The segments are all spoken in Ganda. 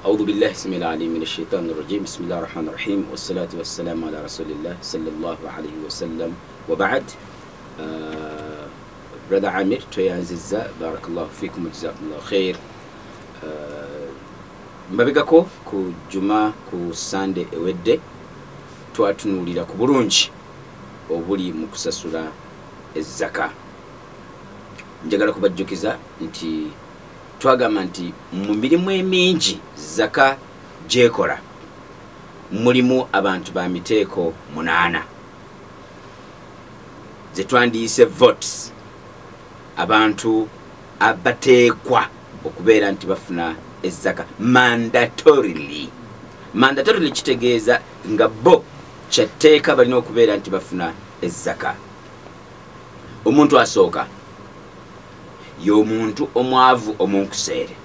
أعوذ بالله السميع العليم من الشيطان الرجيم. بسم الله الرحمن الرحيم والصلاة والسلام على رسول الله صلى الله عليه وسلم وبعد. Brother Amir, tweyanzizza, barakallahu fikum, jazakumullahu khair. Mbabigako ku Juma, ku Sunday ewedde twatunuulira ku bulungi obuli mu kusasula ezzaka. Njagala kubajjukiza nti twagamba nti mu mirimu emingi zaka gyekola mulimu abantu ba miteeko 8 ze twandiyise votes, abantu abateekwa okubeera nti bafuna ezzaka mandatorily. Mandatorily kitegeeza nga bo kyatteeka balina okubeera nti bafuna ezzaka. Omuntu asooka y'omuntu omwavu omunkuseere.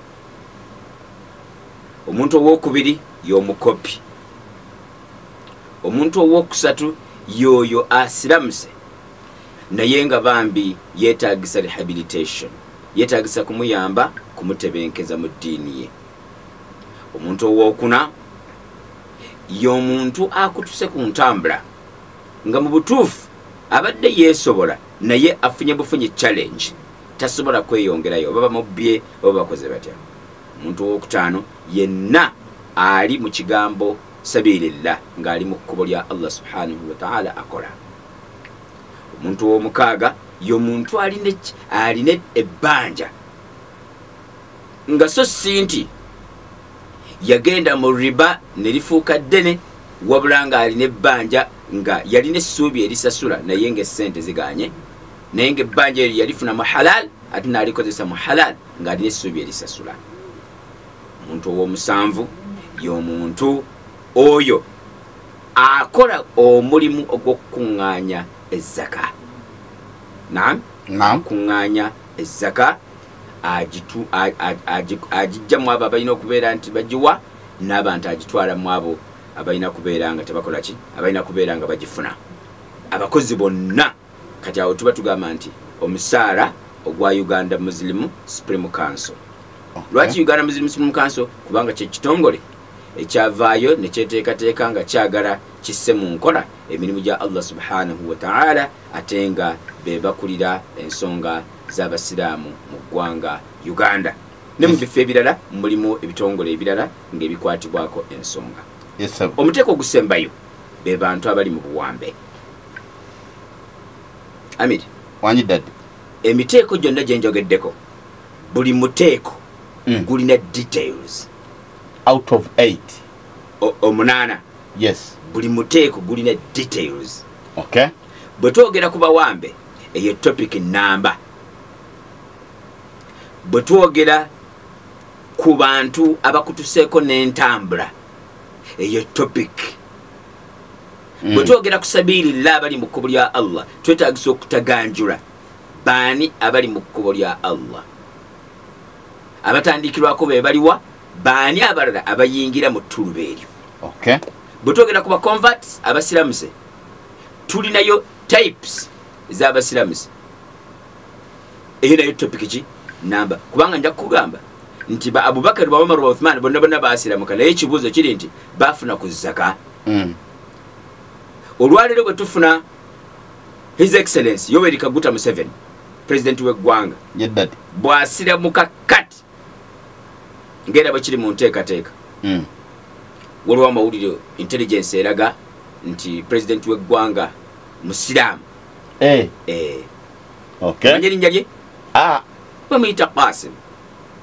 Omuntu owokubiri y'omukopi. Omuntu owokusatu y'oyo asiramuse naye nga bambi yeetagisa rehabilitation, yeetagisa kumuyamba kumutebenkeza mu ddiini ye. Omuntu owokuna y'omuntu akutuse ku ntambula nga mu butuufu abadde yeesobola naye afunye bufunye challenge, tasobola kweyongerayo, oba bamubbye oba bakoze batya. Omuntu owokutaano yenna ali mu kigambo sabilillah, ng'ali mu kkubo lya Allah subhanahu wa ta'ala akola. Omuntu owomukaaga y'omuntu alina ebbanja nga so si nti yagenda mu riba ne lifuuka ddene, wabula nga alina ebbanja nga yalina essuubi erisasula naye ng'essente ziganye, naye ng'ebbanja eryo yalifuna mu halal ate n'alikozesa mu halal ng'alina essuubi erisasula. Omuntu ow'omusanvu y'omuntu oyo akola omulimu ogw'okukuŋŋaanya ezzaka. Naam, kuŋŋaanya ezzaka agijja mu abo abalina okubeera nti bagiwa n'abantu agitwala mu abo abalina kubeera nga tebakola ki, abalina kubeera nga bagifuna. Abakozi bonna kati awo tuba tugamba nti omusaala ogwa Uganda Muslim Supreme Council. Lwaki Uganda Muslim Supreme Council? Kubanga kye kitongole ekyavaayo ne kyeteekateeka nga kyagala kisse mu nkola emirimu gya Allah subhanahu wa ta'ala, ate nga be bakulira ensonga z'abasiraamu mu ggwanga Uganda ne mu bifo ebirala mulimu ebitongole ebirala ng'ebikwatibwako ensonga. Omuteeko ogusembayo be bantu abali mu buwambe. Amir, wanyi daddy, emiteeko gyonna gye njogeddeko buli muteeko gulina details. Out of 8 omunaana. Yes, buli muteeko gulina details. Okay. Bwe twogera ku bawambe eyo topic namba. Bwe twogera ku bantu abakutuseeko n'entambula eyo topic. Bwe twogera ku sabilillah abali mu kkubo lya Allah, twetaagisa okutaganjula baani abali mu kkubo lya Allah, abatandikirwako be baliwa, baani abalala abayingira mu ttuluba eryo. Okay. Bwe twogera ku baconverts abasiramuse, tulinayo types ez'abasiramuse, eyo nayo topic ki namba. Kubanga nja kukugamba nti ba Abubakar, ba Umar, ba Uthman bonna bonna baasiramuka, naye ekibuuzo kiri nti baafuna ku zaka. Olwaleero bwe tufuna His Excellency Yoweri Kaguta Museveni, president w'eggwanga, bw'asiramuka kati ng'era bwe kiri mu nteekateeka, waliwo amawulire intelligence eraga nti president w'eggwanga musiraamu. Okay. Omanyi erinnya lye? Bamuyita Qasim.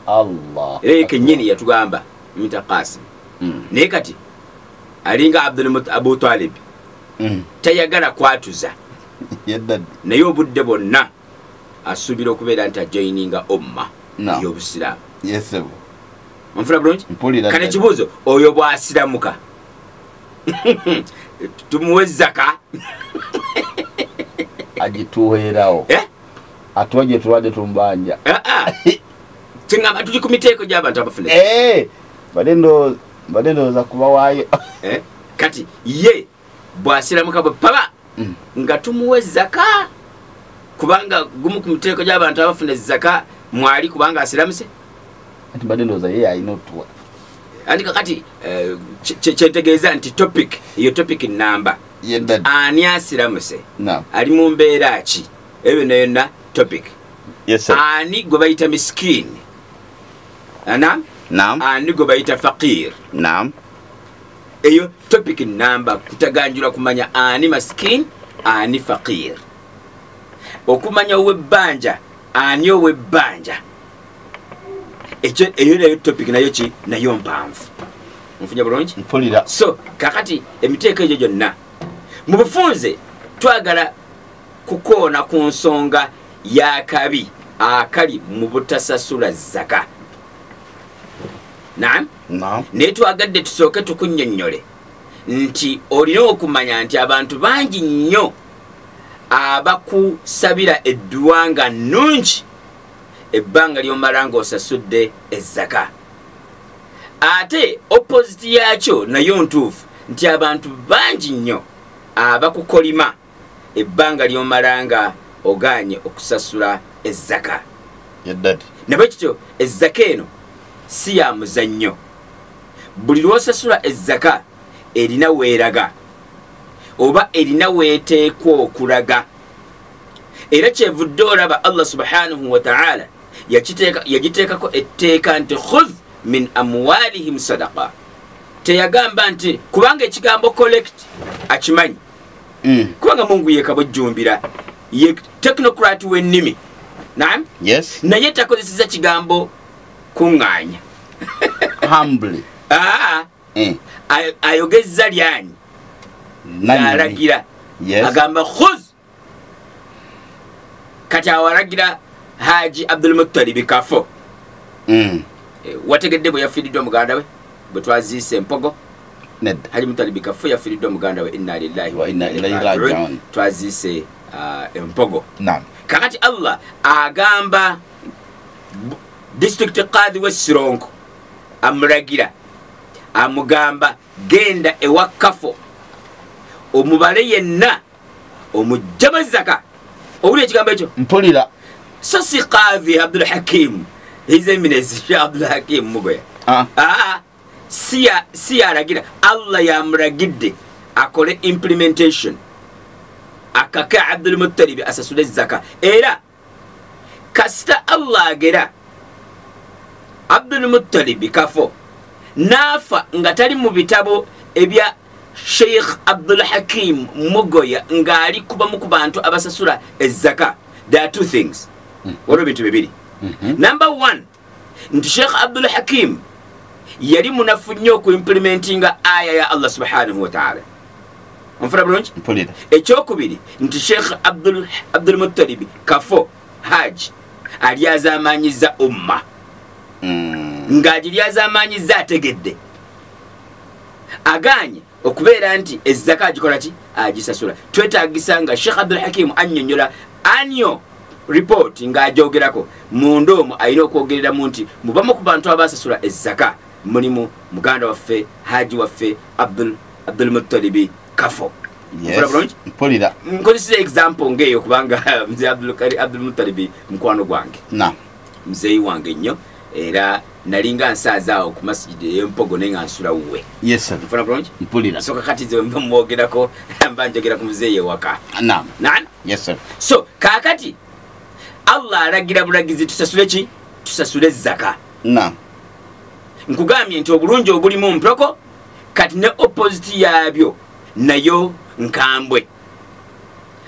Allah. Era kennyini yatugamba bamuyita Qasim. Naye kati alinga Abu Talib, tayagala kwatuza, naye obudde bwonna asuubira okubeera nti ajoininga umma y'obusiraamu. Yes, onfuna bulungi? Kale ekibuuzo, oyo bw'asiramuka tumuwe zaka agituweerawo, atuwa gye tubadde tumubanja. Kyeŋŋamba tuli ku miteeko gy'abantu abafuna. Badde ndowooza kubawaayo. Kati ye bw'asiramuka bwe paba nga tumuwe zaka, kubanga gumu ku miteeko gy'abantu abafuna zaka mwali kubanga asiramuse. Anti mbadde ndowooza ye alina otuwa. Andi kakati kyentegeeza nti topic eyo topic namba ani asiramuse ali mu mbeera ki, ebyo nayo yonna topic. Yes, sir. Ani gwe bayita miskin? Naam? Naam. Ani gwe bayita faqir? Naam. Eyo topic namba kutaganjula kumanya ani maskin, ani faqir. Okumanya ow'ebbanja, ani ow'ebbanja. Eyo nayo topic nayo ki, nayo mpanvu. Nfunye bulungi? Mpulira. So kakati emiteeko egyo gyonna mu bufunze twagala kukoona ku nsonga y'akabi akali mu butasasula zaka. Naam? Naam. Naye twagadde tusooke tukunnyonnyole nti olina okumanya nti abantu bangi nnyo abakusabira edduwa nga nnungi ebbanga ly'omala ng'osasudde ezzaka. Ate opposite yakyo nayo ntuufu nti abantu bangi nnyo abakukolima ebbanga ly'omala nga oganye okusasula ezzaka. Nabwe kityo ezzaka eno si ya muzannyo. Buli lw'osasula ezzaka erina weeraga oba erina weeteekwa okulaga. Era kyevudde olaba Allah subhanahu wa ta'ala yagiteekako etteeka nti khudh min amwalihim sadaqa. Teyagamba nti kubanga ekigambo collect akimanyi. Kubanga Mungu yekabojjumbira ye technocrat w'ennimi. Naam? Yes. Naye takozesezza kigambo kuŋŋaanya. Humbly. Ayogezza lyanyi n'alagira. Yes. Agamba khudh. Kati awo alagira Haji Abdul Muttalib Kafo. Wategedde bwe yafiiriddwa muganda we bwe twaziise empogo. Nedda. Haji Muttalib Kafo yafiiriddwa muganda we, inna lillahi wa inna ilayhi raji'un. Twaziise empogo. Naam. Kakati Allah agamba district qadhi w'e Sironko amulagira amugamba genda ewa Kafo omubale yenna omuggyemu zaka. Owulira ekigambo ekyo? Mpulira. So si Qadhi Abdul Hakim, His Eminence Sheikh Abdul Hakim Mugoya. Si alagira, Allah yamulagidde akole implementation akake Abdul Muttalib asasule zaka. Era kasita Allah agera Abdul Muttalib Kafo n'afa nga tali mu bitabo ebya Sheikh Abdul Hakim Mugoya ng'ali kubamu ku bantu abasasula ezzaka. There are two things. Waliwo bintu bibiri. Number one, nti Sheikh Abdul Hakim yali munafu nnyo okuimplementinga aya ya Allah subhanahu wa ta'ala. Onfuna bulungi? Mpulira. Ekyokubiri nti Sheikh Abdul Muttalib Kafo Haji alyazamanyiza umma. Ng'agiryazamanyiza ategedde. Aganye okubeera nti ezzaka agikola ki? Agisasula. Twetaagisa nga Sheikh Abdul Hakim annyonnyola anyo report ng'ajogerako munda omwo alina okwogereramu nti mubamu ku bantu abasasula ezzaka mulimu muganda waffe Haji waffe Abdul Muttalib Kafo. Yes. Mpulira. Nkozesa example ng'eyo kubanga mzee Abdul Muttalib mukwano gwange. Naam. Mzeeyi wange nnyo era nalinga nsaaza awo ku masjidi ey'empogo naye nga nsula wuwe. Yes sir. Nfuna bulungi? Mpulira. So kakati nze mba mwogerako mba njogera ku muzeeyi ewaka. Naam. Naam? Yes sir. So kakati Allah alagira bulagizi tusasule ki? Tusasule zaka. Naam. Nkugambye nti obulungi obulimu mpoko kati ne opposite yabyo nayo nkambwe.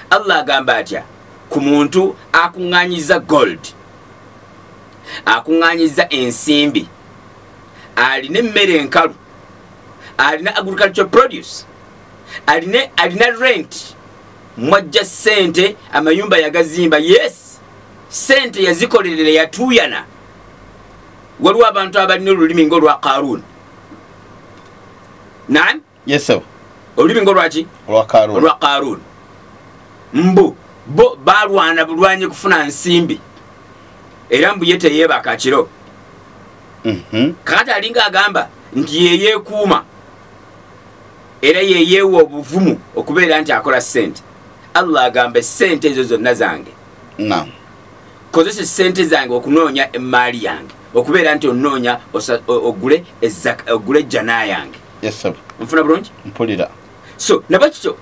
Allah agamba atya ku muntu akuŋŋaanyiza gold, akuŋŋaanyiza ensimbi, alina emmere enkalu, alina agricultural produce, alina rent, mwajja ssente, amayumba yagazimba. Yes, ssente yazikolerera yatuuyana. Waliwo abantu abalina olulimi ng'olwa Karun. Naam? Yes sir. Olulimi ng'olwaki? Olwa Karun. Olwa Karun. Mbu bo balwana bulwanyi kufuna nsimbi, era mbu ye teyeebaka kiro. Kakati alinga agamba nti yeyeekuuma era yeyeewa obuvumu okubeera nti akola ssente. Allah agamba ssente ezo zonna zange. Naam. Kozesa ssente zange okunoonya emmaali yange. Okubeera nti onoonya ogule ogule jana yange. Yes sir. Nfuna bulungi? Mpulira. So nabakito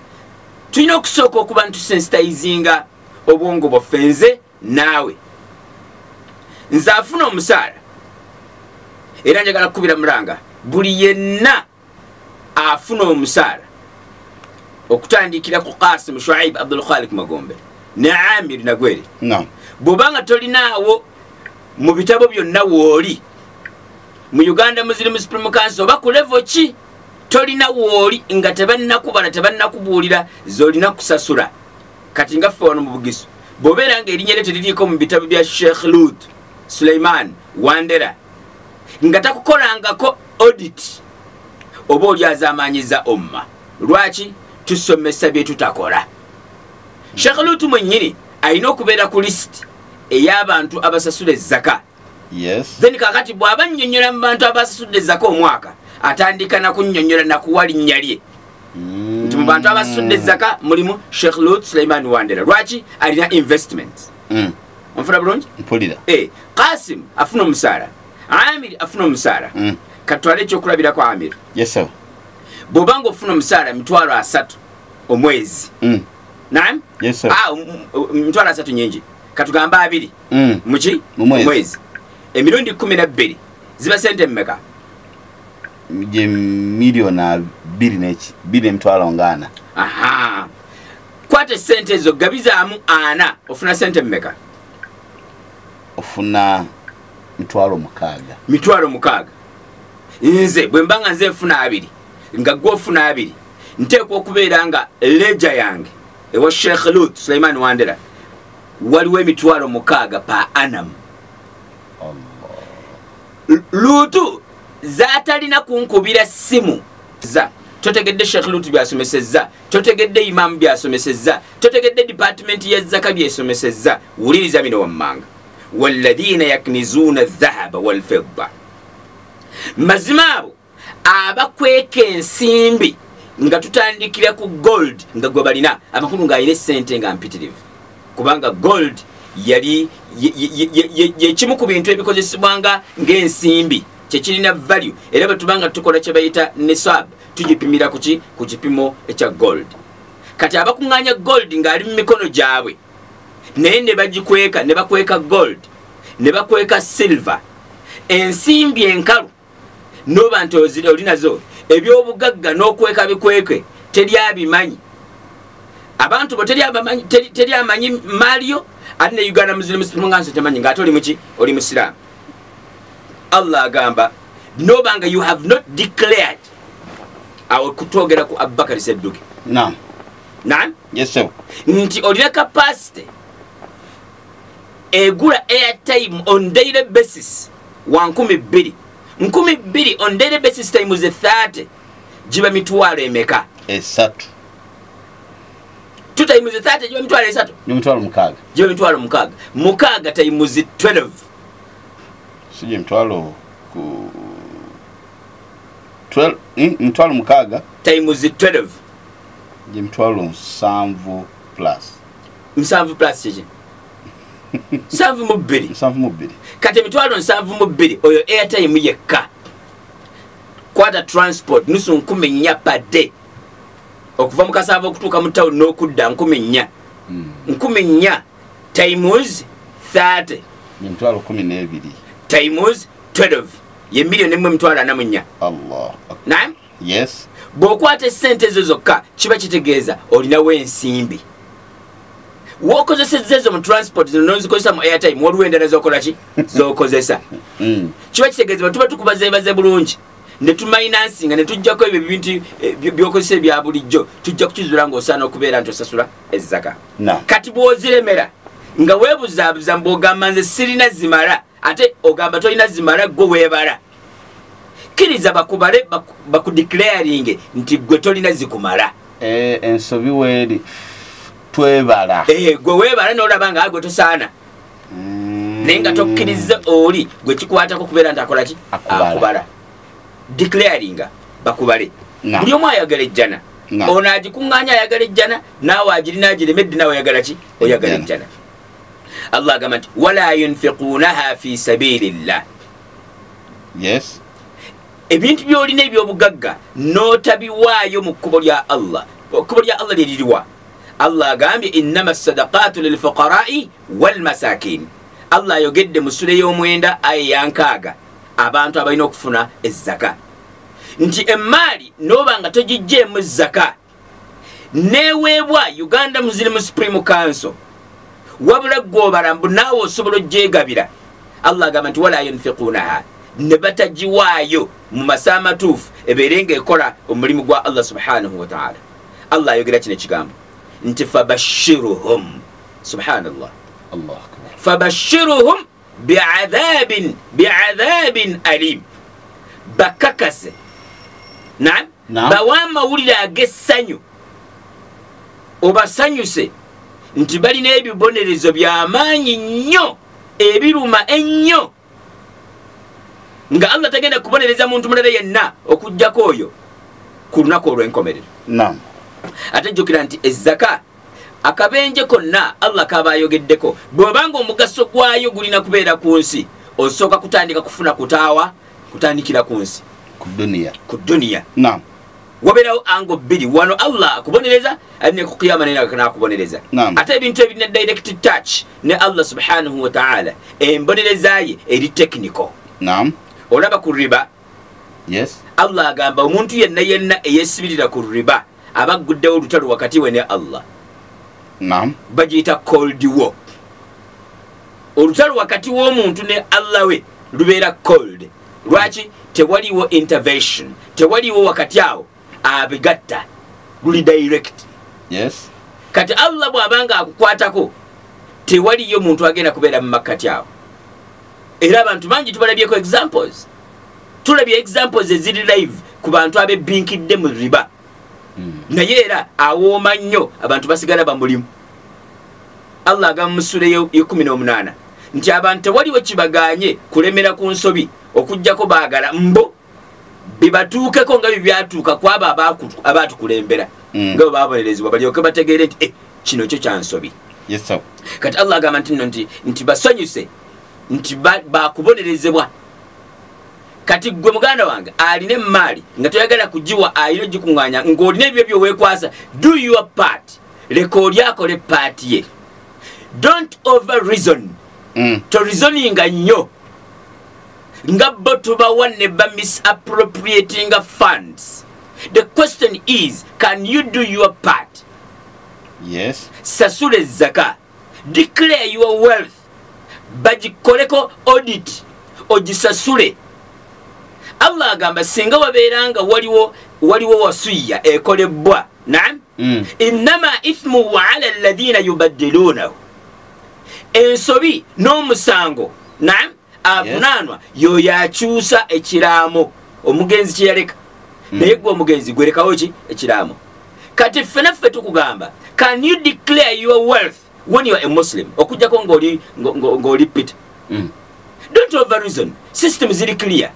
tulina okusooka okuba nti tusensitizinga obwongo bwaffe nze naawe. Nze afuna omusaala era njagala kukubira mulanga buli yenna afuna omusaala okutandikira ku Qasim Shuaib Abdul Khalik Magombe ne Amir Nagwere. No. Bw'obanga tolinaawo mu bitabo byonna wooli mu Uganda Muslim Supreme Council oba ku level ki tolina wooli nga tebannakubala tebannakubuulira z'olina kusasula. Kati nga ffe wano mu Bugisu bw'obeera nga erinnya lyo teririiko mu bitabo bya Sheikh Lut Suleiman Wandera nga takukolangako audit oba oli azaamaanyiza omma. Lwaki tusomesa bye tutakola? Sheikh Lut mwennyini alina okubeera ku list ey'abantu abasasula ezzaka. Yes. Then kakati bw'aba nnyonnyola mu bantu abasasudde ezzaka omwaka atandika na kunnyonnyola na kuwa linnya lye. Nti mu bantu abasasudde ezzaka mulimu Sheikh Lut Suleiman Wandera. Lwaki alina investment? Onfuna bulungi? Mpulira. Qasim afuna omusaala, Amir afuna omusaala. Katwale ekyokulabirako Amir. Yes sir. Bw'obanga ofuna omusaala 30,000 omwezi. Naam? Yes sir. 30,000 nyingi. Katugamba 2. Muki? Mwezi. Emirundi 12 ziba sente mmeka? Je milioni 2.4. Aha. Kwate sente ezo gabizaamu 4 ofuna sente mmeka? Ofuna 6,000. 6,000. Nze bwe mbanga nze nfuna 2 nga gwe ofuna 2 nteekwa okubeera nga leja yange ewa Sheikh Lut Suleiman Wandera waliwo 6,000 per annum. Lutu zatalina kunkubira simu za totegedde Sheikh Lutu byasomesezza, totegedde Imam byasomesezza, totegedde department ya zaka byesomesezza. Wuliriza bino wammanga: walladhina yaknizuna adh-dhahaba wal-fidda. Mazima abo abakweka ensimbi nga tutandikira ku gold nga gwe balina amakulu ng'alina essente nga mpitirivu, kubanga gold yali yekimu ku bintu ebikozesebwanga ng'ensimbi kyekirina value, era bwe tubanga tukola kye bayita nisab tugipimira kuki? Ku kipimo ekya gold. Kati abakuŋŋaanya gold ng'ali mu mikono gyabwe naye ne bagikweka, ne bakweka gold ne bakweka silver, ensimbi enkalu n'oba nti oli nazo ebyobugagga n'okweka bikweke teri abimanyi. Abantu bo teri amanyi maaliyo ate ne Uganda Muslim Supreme Council temanyi ng'ate oli muki? Oli musiraamu. Allah agamba nobanga you have not declared. Awo kutwogera ku Abubakar Sedduke. Naam. Naam? Yes sir. Nti olina capacity egula airtime on daily basis 2,000. 2,000 on daily basis times 30 giba mitwalo emeka? 3. 2 times 30 giba mitwalo 3. Ni 6,000. Giba 6,000. 6 times 12. Sije mitwalo ku 12 6,000 times 12. Je 7,000 plus. 7 plus kiki? 72. 72. Kati 72,000 oyo airtime yekka. Kwata transport 4,000 per day. Okuva mu Kasaava okutuuka mu town n'okudda 4,000. 4,000 times 30. Ni 12,000. Times 12. Ye 1,144,000. Allah. Naam? Yes. Bw'okwata essente ezo zokka kiba kitegeeza olinawo ensimbi. W'okozesezza ezo mu transport zino n'ozikozesa mu airtime waliwo endala z'okola ki? Z'okozesa. Kiba kitegeeza tuba tukubazeebaze bulungi ne tumayinansinga ne tujjako ebyo ebintu by'okozesa ebya bulijjo tujja kukizuula ng'osaana okubeera nti osasula ezzaka. Kati bw'oziremera nga weebuzaabuza mbw'ogamba nze sirina zimala ate ogamba tolina zimala gwe weebala. Kkiriza bakubale bakudeclaringe nti gwe tolina zikumala. Ensobi weeri twebala. Gwe weebala n'olaba nga gwe tosaana. Naye nga tokkiriza oli gwe kikwatako kubeera nti akola ki? Akubala. Declaringa bakubale. Buli omu ayagala ejjana. Ono agikuŋŋaanya ayagala ejjana, naawe agirina agiremedde naawe oyagala ki? Oyagala ejjana. Allah agamba nti wala yunfiquunaha fi sabilillah. Yes. Ebintu by'olina eby'obugagga n'otabiwaayo mu kkubo lya Allah. Ekkubo lya Allah liririwa? Allah agambye innama sadaqatu lilfuqarai walmasakin. Allah ayogedde mu ssula ey'omwenda aya ya 6 abantu abalina okufuna ezzaka nti emaali n'oba nga togiggyeemu zaka neweebwa Uganda Muslim Supreme Council, wabula gw'obala mbu naawe osobola ogyegabira. Allah agamba nti wala yunfiqunaha, ne batagiwaayo mu masaa amatuufu ebeere ng'ekola omulimu gwa Allah subhanahu wa ta'ala. Allah ayogera kino ekigambo nti fabashiruhum, subhanallah, Allah akbar, fabashiruhum bi'adhabin alim, bakakase. Naam, bawa amawulire ag'essanyu, obasanyuse nti balina ebibonerezo by'amaanyi nnyo ebiruma ennyo, nga Allah tagenda kubonereza muntu mulala yenna okuggyako oyo ku lunaku olw'enkomerero. Naam. Ate jjukira nti ezzaka akabenje konna Allah kaba ayogeddeko, bw'obanga omugaso gwayo gulina kubeera ku nsi, osooka kutandika kufuna kutaawa, kutandikira ku nsi, ku duniya. Naam. Wabeerawo ango bbiri, wano Allah akubonereza ate ne ku kiyama naye n'akubonereza. Ate ebintu ebirina direct touch ne Allah subhanahu wa ta'ala, embonereza ye eri technical. Naam. Olaba ku riba. Yes. Allah agamba omuntu yenna yenna eyeesibirira ku riba aba agguddewo olutalo wakati we ne Allah. Naam. Bagiyita cold war. Olutalo wakati w'omuntu ne Allah we lubeera cold. Lwaki? Tewaliwo intervention, tewaliwo wakati awo abigatta, luli direct. Yes. Kati Allah bw'abanga akukwatako tewaliyo muntu agenda kubeera mu makkati awo. Era abantu bangi tubalabyeko examples, tulabye examples eziri live ku bantu abebinkidde mu riba. Naye era awooma nnyo, abantu basigala bamulimu. Allah agamba mu ssula y'18 nti abantu tewaliwo kibagaanye kulemera ku nsobi okuggyako baagala mbo bibatuukeko nga bye byatuuka ku abo abaatukulembera, nga bwe baabonerezebwa balyoke bategeere nti kino kyo kya nsobi. Yes sir. Kati Allah agamba nti nno nti basanyuse nti bakubonerezebwa. Kati gwe muganda wange alina emaali nga toyagala kugiwa, alina ogikuŋŋaanya ng'olina ebyo byoweekwasa, do your part, leka oli akole part ye. Don't over reason. Toreasoninga nnyo nga bo tubawa ne ba misappropriating funds. The question is, can you do your part? Yes. Sasula ezzaka, declare your wealth, bagikoleko audit, ogisasule. Allah agamba singa wabeera nga waliwo wasuya ekolebwa. Naam. Innama ithmuhu ala alladhina yubaddilunahu, ensobi n'omusango, naam, avunaanwa yoyo akyusa ekiraamo omugenzi kye yaleka. Naye gwe omugenzi gwerekawo ki ekiraamo? Kati ffe naffe tukugamba, can you declare your wealth when you are a Muslim? Okuggyako ng'oli Peter. Don't over reason. System ziri clear.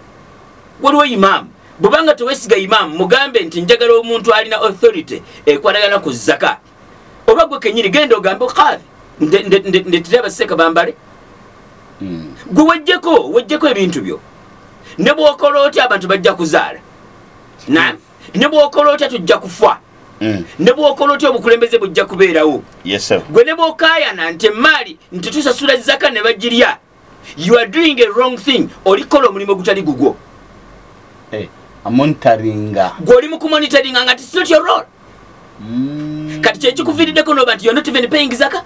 Waliwo imam, bw'obanga tewesiga imam, mugambe nti njagala omuntu alina authority ekwatagana ku zaka. Oba gwe kennyini genda ogambe qadhi, ndetera abaseeka bambale. Gwe wejjeko ebintu byo. Ne bw'okola otya abantu bajja kuzaala. Naam. Ne bw'okola otya tujja kufa. Ne bw'okola otya obukulembeze bujja kubeerawo. Yes sir. Gwe ne bw'okaayana nti emaali nti tusasula zaka ne bagirya, you are doing a wrong thing. Olikola omulimu ogutali gugwo. Amonitoringa. Gwe oli mu kumonitoringa nga it's not your role. Kati kyekikuviiriddeko n'oba nti you're not even paying zaka.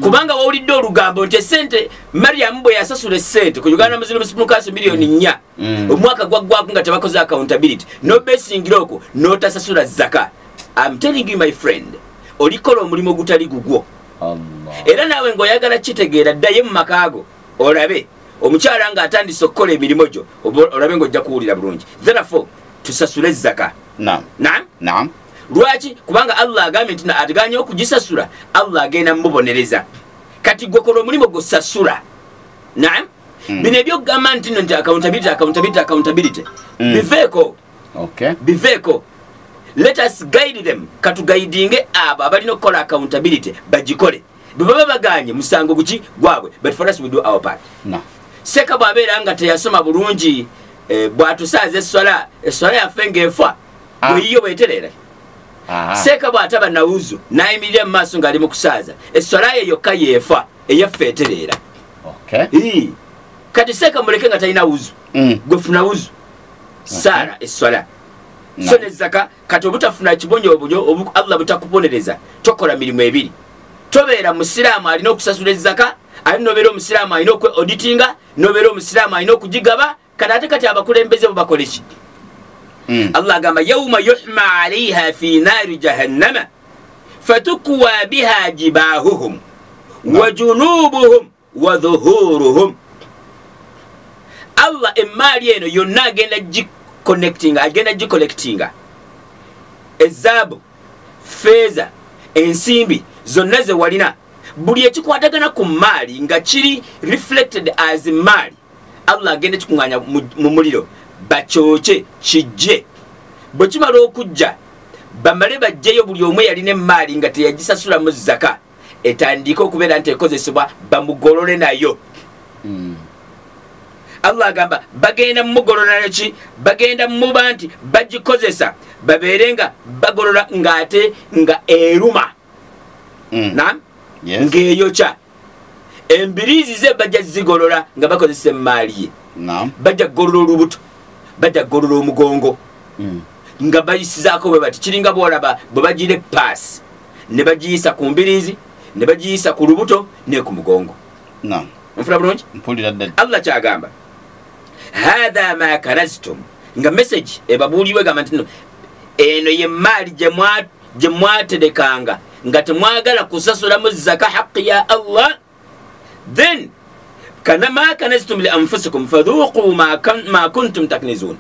Kubanga wawulidde olugambo nti essente Mariam bwe yasasula essente ku Uganda Muslim Supreme Council miliyoni 4, omwaka gwaggwako nga tebakoze accountability, n'obeesingira okwo n'otasasula zaka. I'm telling you my friend, olikola omulimu ogutali gugwo. Era naawe ng'oyagala kitegeera, ddayo mu makaago olabe omukyala ng'atandise okukola emirimu gyo, olabe ng'ojja kuwulira bulungi. Therefore tusasule zaka. Naam. Naam? Naam. Lwaki? Kubanga Allah agambye nti ataganye okugisasula, Allah agenda mubonereza. Kati gwe kola omulimu gw'osasula. Naam? Bino ebyokugamba nti nno nti accountability, accountability, accountability. Biveeko. Okay. Biveeko. Let us guide them. Katuguidinge abo abalina okukola accountability bagikole. Bwe baba baganye musango guki gwabwe, but for us we do our part. Naam. Seka bw'abeera nga teyasoma bulungi, bw'atusaaza esswala, esswala yaffe ng'efa, bweyiyo bwetereera. Seeka bw'ataba nawuzu n'ayimirira mu maaso ng'ali mu kusaaza, esswala ye yokka yeefa, eyaffe etereera. Kati seeka muleke nga talina wuzu, gwe funa wuzu, saala esswala. So ne zaka, kati obutafuna kibonyoobonyo, Allah butakubonereza, tokola mirimu ebiri. Tobeera musiraamu alina okusasula ezzaka, ate nobeera omusiraamu alina okwe auditinga, nobeera omusiraamu alina okugigaba. Kati ate kati abakulembeze bo bakole ki? Allah agamba yawma yuhma alayha fi nari jahannama fatukwa biha jibahuhum wa junubuhum wa dhuhuruhum. Allah emaali eno yonna agenda giconnectinga, agenda gicollectinga ezaabu, feeza, ensimbi zonna ze walina, buli ekikwatagana ku maali nga kiri reflected as maali, Allah agenda kikuŋŋaanya mu muliro bakyokye kijje. Bwe kimala okujja bamale bajjeyo buli omu eyalina emaali nga teyagisasulamu zaka, etandike okubeera nti ekozesebwa, bamugolole nayo. Allah agamba bagenda mugolola nayo ki? Bagenda muba nti bagikozesa babeere nga bagolola ng'ate nga eruma. Naam? Ng'eyokya. Embiriizi ze bajja zigolola nga bakozesa emaali ye. Bajja kugolola olubuto, bajja kugolola omugongo, nga bayisizaako bwe bati. Kiringa bw'olaba bwe bagira epaasi ne bagiyisa ku mbiriizi, ne bagiyisa ku lubuto ne ku mugongo. Nfuna bulungi? Allah kyagamba hatha ma kanaztum, nga message ebabuuliwe egamba nti no, eno ye maali gye mwaterekanga nga temwagala kusasulamu zaka haqi ya Allah. Then kana ma kanaztum li anfusikum fadhuqu ma kuntum taknizun.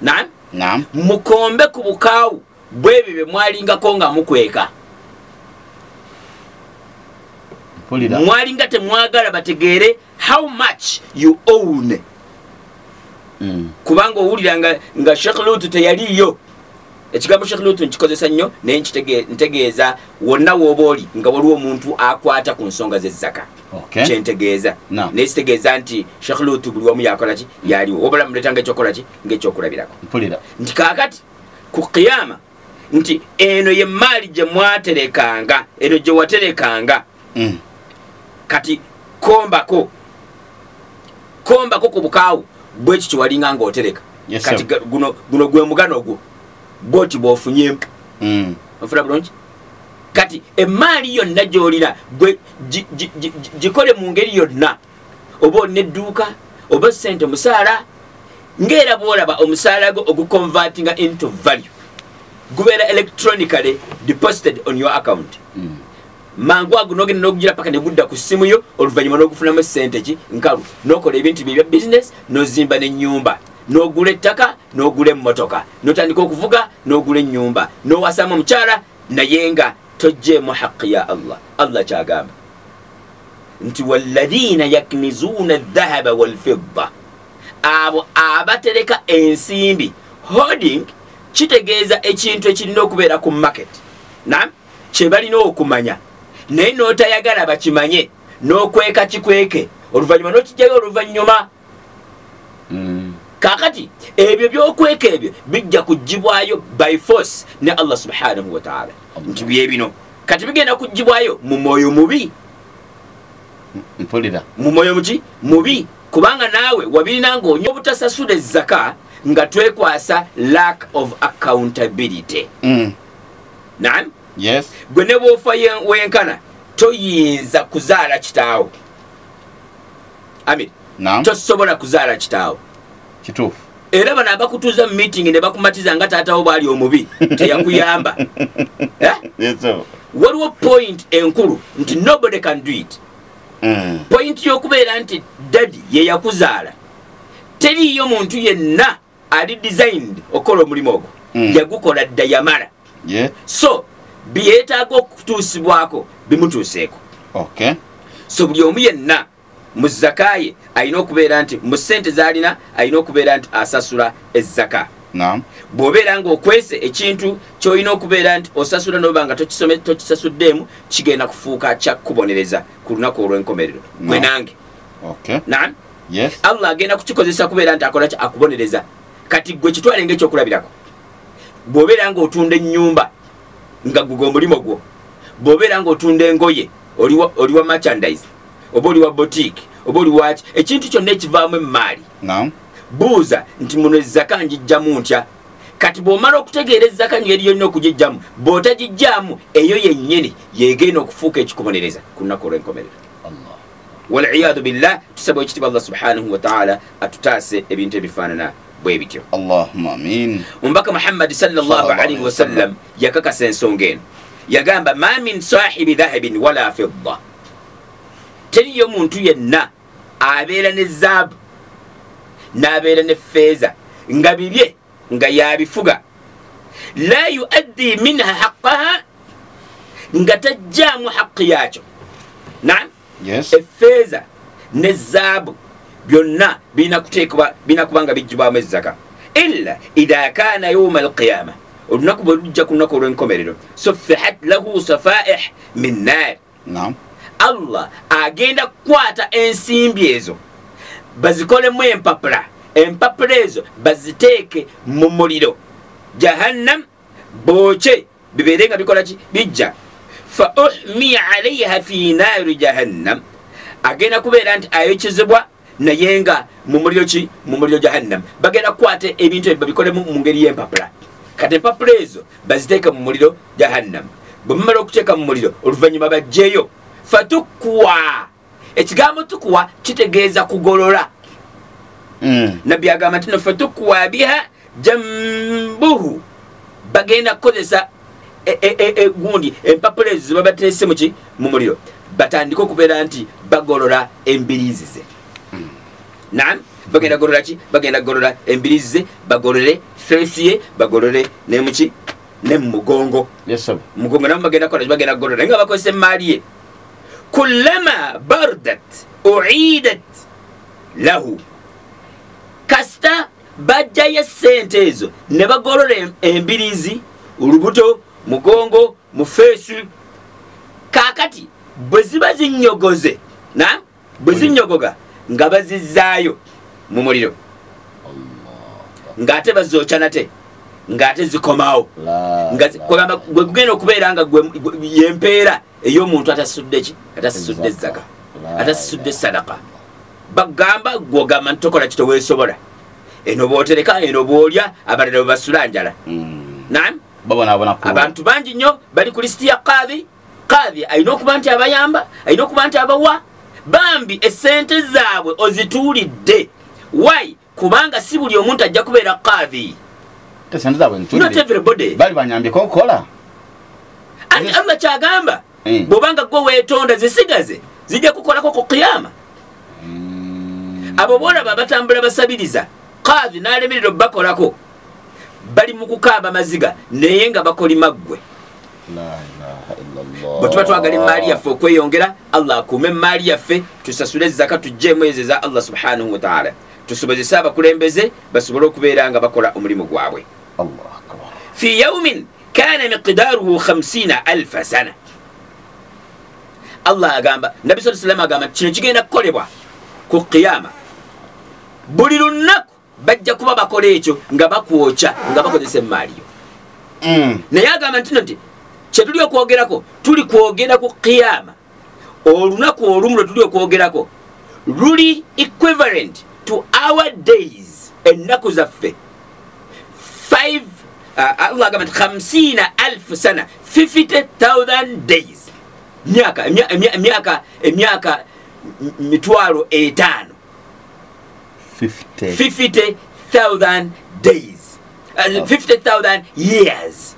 Naam? Naam. Mukombe ku bukaawu bw'ebyo bye mwalingako nga mukweka. Mwalinga temwagala bategeere how much you own. Kubanga owulira nga Sheikh Lutu teyaliyo. Ekigambo Sheikh Lutu nkikozesa nnyo naye ntegeeza wonna w'oba oli nga waliwo omuntu akwata ku nsonga z'ezzaka. Kyentegeeza. Naye kitegeeza nti Sheikh Lutu buli wamu yakola ki? Yaliwo. Wabula muleeta ng'ekyokola ki? Ng'ekyokulabirako. Nti kaakati ku Qiyama nti eno ye maali gye mwaterekanga, eno gye waterekanga. Kati kombako ku bukaawu bwekyo kye walinga ng'otereka. Kati guno gwe mugano gwo bw'oti bw'ofunyemu. Onfuna bulungi? Kati emaali yonna gy'olina gwe gikole mu ngeri yonna, oba olina edduuka, oba ssente musaala, ng'era bw'olaba omusaala gwo oguconvertinga into value, gubeera electronically deposited on your account. Mangu ago n'ogenda n'ogugira paka ne gudda ku ssimu yo, oluvannyuma n'ogufunamu ssente ki nkalu, n'okola ebintu bye ebya business, n'ozimba n'ennyumba, n'ogula ettaka, n'ogula emmotoka, n'otandika okuvuga, n'ogula ennyumba, n'owasaamu omukyala, naye nga toggyeemu haqi ya Allah. Allah kyagamba nti walladhina yaknizuuna adh-dhahaba wal-fidda, abo abatereka ensimbi. Holding kitegeeza ekintu ekirina okubeera ku market, naam, kye balina okumanya, naye n'otayagala bakimanye, n'okweka kikweke, oluvannyuma n'okijjayo oluvannyuma. Kaakati ebyo by'okweka ebyo bijja kuggyibwayo by force ne Allah subhanahu wa ta'ala, nti bye bino kati bigenda kuggyibwayo mu mwoyo mubi. Mu mwoyo muki? Mubi. Kubanga naawe wabirina ng'onywa obutasasula ezzaka nga twekwasa lack of accountability. Naam? Yes. Gwe ne bw'ofa wenkana toyinza kuzaala kitaawo. Amir. Naam. Tosobola kuzaala kitaawo. Kituufu. Era bano abakutuuza mu meeting ne bakumatiza nga taatawo bw'ali omubi teyakuyamba. Yes, sir. Waliwo point enkulu nti nobody can do it. Point y'okubeera nti daddy ye yakuzaala, teriiyo muntu yenna ali designed okukola omulimu ogwo. Yagukola dda yamala. So byetaaga okutuusibwako bimutuuseeko. So buli omu yenna mu zaka ye alina okubeera nti mu ssente z'alina alina okubeera nti asasula ezzaka. Bw'obeera ng'okwese ekintu ky'olina okubeera nti osasula n'oba nga tokisasuddeemu, kigenda kufuuka kya kubonereza ku lunaku olw'enkomerero. Gwe nange. Okay. Naam. Yes. Allah agenda kukikozesa kubeera nti akola ki? Akubonereza. Kati gwe kitwale ng'ekyokulabirako. Bw'obeera ng'otunda ennyumba nga gugwo omulimo gwo, bw'obeera ng'otunda engoye, oli wa merchandise, oba oli wa boutique, oba oli waki, ekintu kyonna ekivaamu emmaali. Naam. Buuza nti muno ezzaka ngijjamu ntya? Kati bw'omala okutegeera ezzaka ngeri yonna okugijjamu, bw'otagijjaamu eyo yennyini yeegenda okufuuka ekikubonereza ku lunaku olw'enkomerero. Allah. Waliyadu billah, tusaba ekitiibwa Allah subhanahu wa ta'ala atutaase ebintu ebifaanana bwe bityo. Allahumma amin. Omubaka Muhammad sallallahu alaihi wasallam yakakasa ensonga eno. Yagamba ma min sahibi dhahabin wala fidda, teriyo muntu yenna abeera ne zaabu n'abeera ne feeza nga bibye nga yabifuga, la yuaddi minha haqqaha, nga tajjaamu haqqi yakyo. Naam. Yes. Efeeza ne zaabu byonna birina kuteekebwa, birina kuba nga bijjibwamu ezzaka. Illa idha kana yawma alqiyama, olunaku bwe lujja ku lunaku olw'enkomerero, suffihat lahu safaih min nar. Naam. Allah agenda kukwata ensimbi ezo bazikolemu empapula, empapula ezo baziteeke mu muliro jahannam, bookye bibeere nga bikola ki? Bijja. Fa uhmiya alaiha fi naari jahannam, agenda kubeera nti ayokyezebwa naye nga mu muliro ki? Mu muliro jahannam. Bagenda kukwata ebintu ebyo babikolemu mu ngeri y'empapula. Kati empapula ezo baziteeke mu muliro jahannam, bwe bamala okuteeka mu muliro oluvannyuma bajjeyo. Fatukwa, ekigambo tukwa kitegeeza kugolola. Nabbi agamba nti no fatukwa biha jambuhu, bagenda kukozesa gundi empapula ezo ze bateese muki? Mu muliro, batandike okubeera nti bagolola embiriizi ze. Naam, bagenda golola ki? Bagenda golola embiriizi ze, bagolole feesi ye, bagolole nemuki? Ne mu mugongo. Yes sir. Mugongo nabo bagenda kukola ki? Bagenda golola nga bakozesa emmaali ye. Kullama bardat uidat lahu, kasita bajjayo essente ezo ne bagolola embiriizi, olubuto, mugongo, mu feesi. Kaakati bwe ziba zinnyogoze, na bwe zinnyogoga nga bazizzaayo mu muliro, ng'ate bazookya nate, ng'ate zikomawo. Nga gwe gugenda okubeera nga yempeera ey'omuntu atasasudde ki? Atasasudde ezzaka, atasasudde sadaka. Bagamba gw'ogamba nti tokola ki? Toweesobola. Eno bw'otereka, eno bw'olya, abalala bwe basula njala. Naam. Abantu bangi nnyo bali ku lisiti ya kadhi. Kadhi alina okuba nti abayamba, alina okuba nti abawa. Bambi essente zaabwe ozituulidde. Why? Kubanga si buli omuntu ajja kubeera kadhi. Not everybody. Bali banyambyeko okukola. Anti Allah kyagamba, bw'obanga gwe weetonda zisigaze, zijja kukolako ku qiyama. Abo boolaba batambula basabiriza, kadhi n'alemerera obbakolako, bali mu kukaaba maziga naye nga bakolima ggwe. Bwe tuba twagala emmaali yaffe okweyongera, Allah akuume emmaali yaffe, tusasule ezzaka, tuggyemu ezo eza Allah subhanahu wa ta'ala, tusobozese abakulembeze basobole okubeera nga bakola omulimu gwabwe. Fi yaumin kana miqdaruhu 50,000 sana. Allah agamba, Nabbi sallallahu alayhi wasallam agamba kino kigenda kukolebwa ku qiyama. Buli lunaku bajja kuba bakola ekyo nga bakwokya, nga bakozesa emmaali yo. Naye agamba nti nti kye tuli okwogerako, tuli kwogera ku qiyama. Olunaku olumu lwe tuli okwogerako luli equivalent to our days, ennaku zaffe. Allah agamba nti 50,000 sana, 50,000 days, emyaka 5,000. 50,000 days, 50,000 years.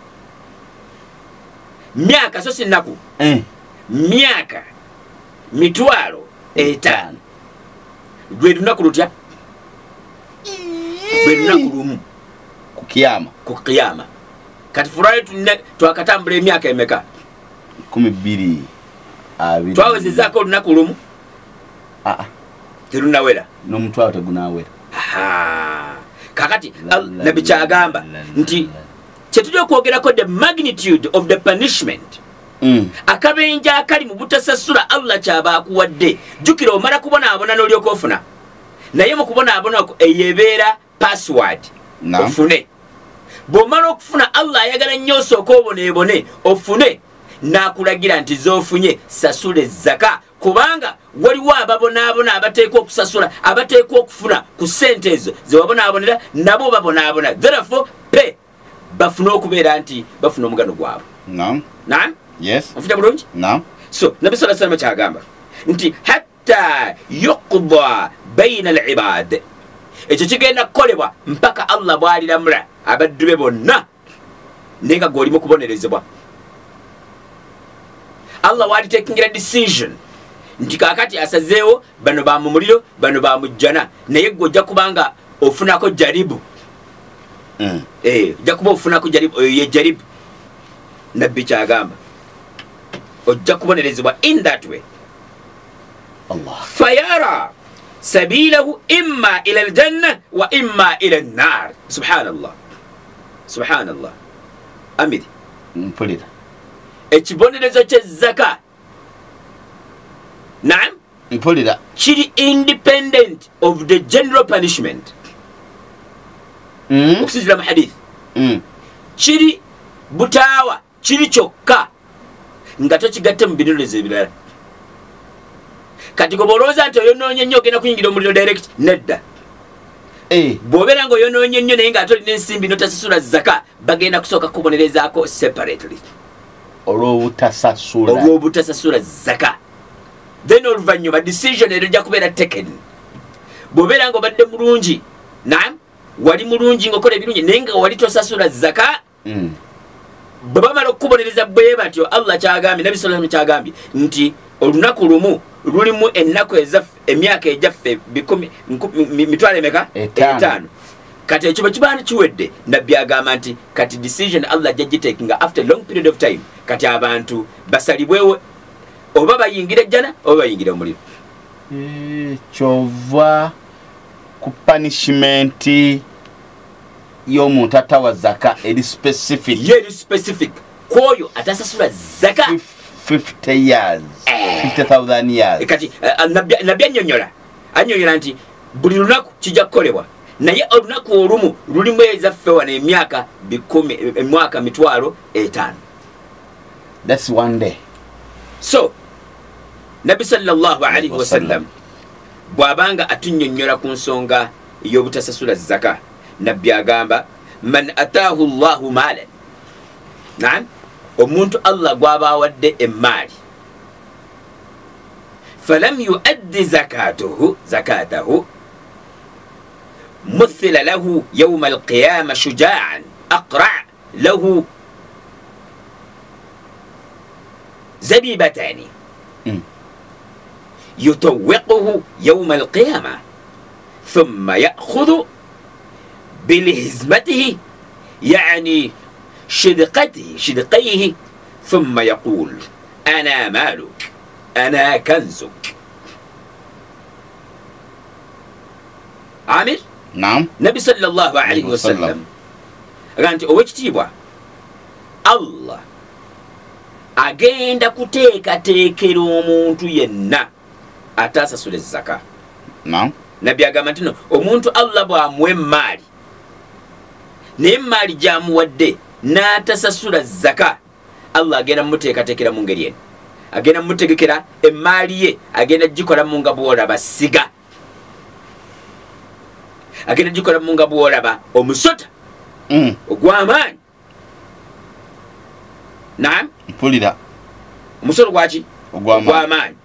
Myaka so si nnaku, myaka 5,000. Lwe lunaku lutya? Lwe lunaku lumu ku kiyama. Ku kiyama. Kati furayi twakatambula emyaka emeka? 12. Twawezezaako olunaku lumu? Terunawera. N'omutwalo tegunawera. Kakati Nabbi kyagamba nti kye tuli okwogerako, the magnitude of the punishment Akabenje akali mu butasasula Allah kyaba akuwadde. Jjukira omala kubonaabona n'olyoka ofuna, naye mu kubonaabona okwo eyebeera password ofune. Bw'omala okufuna, Allah ayagala nnyo osooke oboneebone ofune, n'akulagira nti z'ofunye sasula zaka, kubanga waliwo ababonaabona abateekwa okusasula, abateekwa okufuna ku ssente ezo ze wabonaabonera, nabo babonaabona. Therefore pay, bafune okubeera nti bafuna omugano gwabwe. Naam. Yes. Ofuna bulungi? Naam. So Nabbi sallallahu alayhi wasallam kyagamba nti hatta yuqda bayna al-ibad, ekyo kigenda kukolebwa mpaka Allah bw'aliramula abaddu be bonna, naye nga gw'olimu kubonerezebwa. Allah w'alitekingira decision nti kaakati asazeewo bano ba mu muliro, bano ba mu jjana, naye gwe ojja kubanga ofunako jaribu. Ojja kuba ofunako jaribu, oyo ye jaribu. Nabbi kyagamba ojja kubonerezebwa in that way. Allah. Fayara sabilahu imma ila aljanna wa imma ila annar. Subhanallah, subhanallah. Amiri, mpulira ekibonerezo ky'ezzaka, naam, mpulira, kiri independent of the general punishment. Okusinziira mu hadith, kiri butaawa, kiri kyokka nga tokigatte mu bibonerezo ebirala. Kati gwe olowooza nti oyonoonye nnyo ogenda kuyingira omuliro direct, nedda. Bw'obeera nga oyonoonye nnyo naye ng'ate olina ensimbi n'otasasula zaka, bagenda kusooka kubonerezaako separately olw'obutasasula, olw'obutasasula zaka. Then oluvannyuma decision ero ejja kubeera taken. Bw'obeera nga obadde mulungi, naam, wali mulungi ng'okola ebirungi naye nga wali tosasula zaka, bwe bamala okukubonereza bwe batyo, Allah kyagambye, Nabbi sallallahu alayhi wasallam kyagambye nti olunaku lumu lulimu ennaku ezaffe, emyaka egyaffe mitwalo emeka? Etaano. Kati ekyo bwe kiba kiwedde, Nabbi agamba nti kati decision Allah ajja gitakinga after a long period of time, kati abantu basalibwewo oba bayingira ejjana oba bayingira omuliro. Kyova ku punishment y'omuntu atawa zaka eri specific, ye eri specific kwoyo atasasula zaka 50 years, 50,000 years. Kati Nabbi annyonnyola nti buli lunaku kijja kukolebwa, naye olunaku olumu lulimu ezaffe wano emyaka emyaka 50,000. That's one day. So Nabbi sallallahu alayhi wasallam bw'abanga atunnyonnyola ku nsonga y'obutasasula zaka, Nabbi agamba man ataahu Allahu maalan, naam, omuntu Allah gw'aba awadde emmaali, falam yuaddi zakatahu muthila lahu yawma alqiyama shujaan aqra lahu zabibatani yutawwiquhu yawma alqiyama thumma ya'khudhu bilhizmatihi yani shidqaihi thumma yaqul ana maluk ana kanzuk. Amir? Naam. Nabbi sallallahu alayhi wasallam agamba nti owekitiibwa Allah agenda kuteekateekera omuntu yenna atasasula zaka. Naam. Nabbi agamba nti no, omuntu Allah bw'amuwa emmaali naye emmaali gy'amuwadde n'atasasula zaka, Allah agenda mumuteekateekera mu ngeri eno. Agenda mumutegekera emmaali ye, agenda gikolamu nga bw'olaba siga, agenda gikolamu nga bw'olaba omusota ogw'amaanyi. Naam, mpulira. Omusota gwaki? Ogw'amaanyi.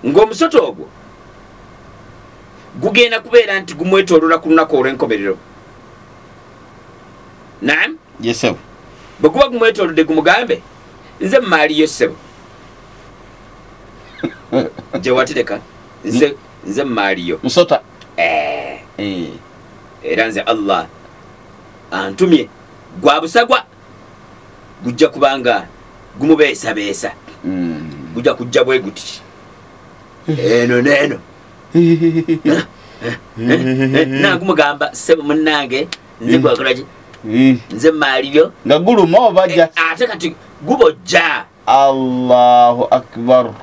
Ng'omusota ogwo gugenda kubeera nti gumwetoolola ku lunaku olw'enkomerero. Naam? Yes, sir. Bwe guba gumwetoolodde gumugambe nze mmaali yo ssebo gye watereka, nze mmaali yo musota. Era nze Allah antumye gwa busagwa, gujja kubanga gumubeesabeesa, gujja kujja bwe guti eno n'eno. Nangumugamba ssebo munnange nze gwakolaki, nze mmaali yo nga guluma oba jja ate kati Gubojja. Allahu akbar.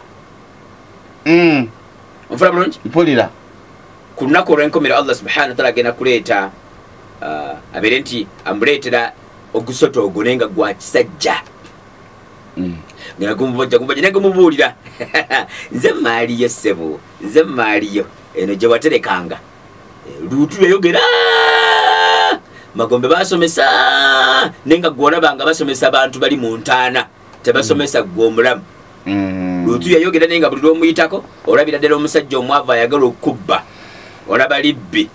Onfuna bulungi? Mpulira. Ku lunaku olw'enkomerero Allah subhanahu wa ta'ala agenda kuleeta abeere nti amuleetera ogusota ogwo naye nga gwa kisajja. Ngenda gumubojja gumubojja naye gumubuulira nze maaliyo ssebo, nze maaliyo eno gye waterekanga. Luutu yayogera Magombe basomesa naye nga gw'olaba nga basomesa abantu bali mu ntaana, tebasomesa ggwe omulamu. Luutu yayogera naye nga buli lw'omuyitako olabira ddala omusajja omwavu ayagala okukubba, olaba libbi.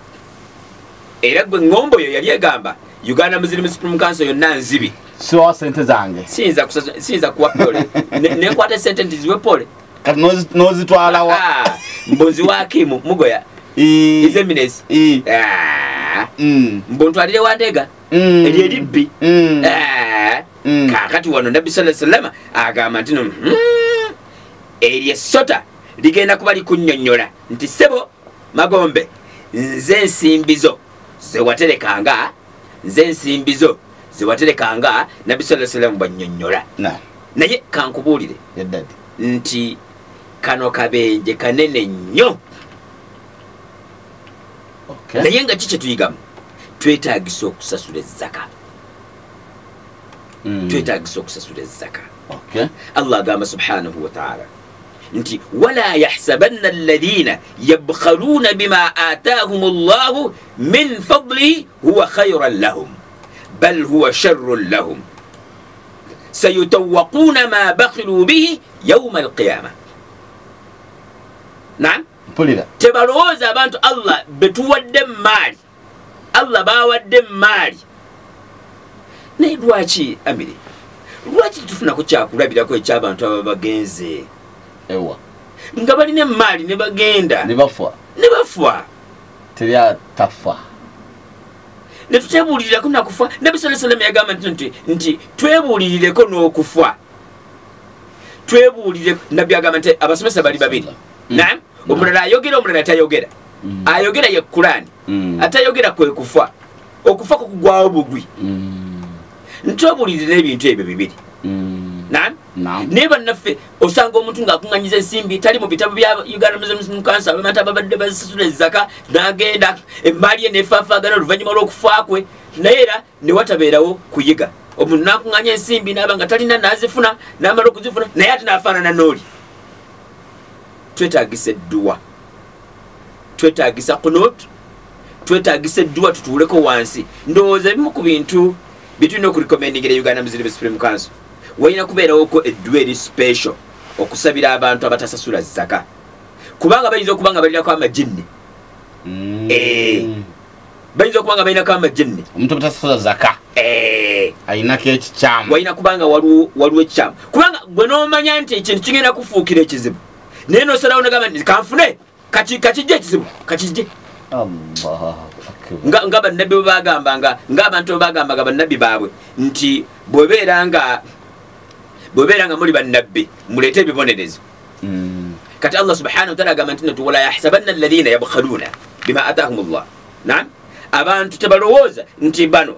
Era gwe ŋŋombo yo yali egamba Uganda Muslim Supreme Council yonna nzibi. Siwa sente zange. Siyinza kuwa pole. Nekwata sente nti ziwe pole. Kati n'ozitwala wa? Mbunzi wa Hakimu Mugoya. His Eminence. Mbuntwalire wa Ndega. Eryo eribbi. Kaakati wano Nabbi sallallahu alaihi wasallam agamba nti no eryo essota ligenda kuba likunnyonnyola nti ssebo Magombe, nze ensimbi zo ze waterekanga, nze ensimbi zo ze waterekanga. Nabbi sallallahu alaihi wasallam bwannyonnyola. Naye kankubuulire nti kano kabenje kanene nnyo. Naye nga ki kye tuyigamu? Twetaagisa okusasula ezzaka. Twetaagisa okusasula ezzaka. Allah agamba subhanahu wa ta'ala nti wala yahsabanna alladhina yabkhaluna bima ataahum Allahu min fadlihi huwa khayran lahum bal huwa sharrun lahum sayutawwaquna ma bakhilu bihi yawma alqiyama. Naam, tebalowooza abantu Allah betuwadde emaali, Allah bawadde emaali. Naye lwaki Amiri, lwaki tufunako kyakulabirako eky'abantu aba bagenze ewa nga balina emaali ne bagenda ne bafa, ne bafa teryatafa ne tutebuulirirako nakufa. Nabbi sallallahu alaihi wasallam yagamba nti twebuulirireko n'okufa. Twebuulire. Nabbi agamba nti abasomesa bali babiri. Naam, omulala ayogera, omulala tayogera. Ayogera ye Kurani, atayogera kwe kufa. Okufa kukugwawo bugwi. Ntwebuulirire n'ebintu ebyo bibiri. Naam, naye bannaffe osanga omuntu ng'akuŋŋanyiza ensimbi tali mu bitabo bya Uganda Muslim Council, abantu ababadde bazisasula ezzaka n'agenda emaali ye n'efaafaagana oluvannyuma lw'okufa kwe, naye era ne watabeerawo kuyiga. Omuntu n'akuŋŋanya ensimbi n'aba nga talina n'azifuna, n'amala okuzifuna naye ate n'afaanana n'oli. Twetaagisa edduwa, twetaagisa qunut, twetaagisa edduwa, tutuuleko wansi. Ndowooza ebimu ku bintu bye tulina okurecommendingira Uganda Muslim Supreme Council, walina kubeerawoko edduwa eri special okusabira abantu abatasasula zaka, kubanga bayinza okuba nga balinako amajinni. Bayinza okuba nga balinako amajinni. Omuntu obutasasula zaka ayinako ekikyamu, walina kubanga waliwo ekikyamu, kubanga gwe n'omanya nti ekintu kigenda kufuukira ekizibu, naye n'osalawo n'ogamba nti kanfune kakijje ekizibu kakijje. Nga bannabbi bwe bagambanga, ng'abantu bwe bagambanga bannabbi baabwe nti bw'obeera nga muli bannabbi muleete ebibonerezo. Kati Allah subhanahu wa ta'ala agamba nti wala yahsabanna alladhina yabkhaluna bima ataahum Allah. Naam, abantu tebalowooza nti bano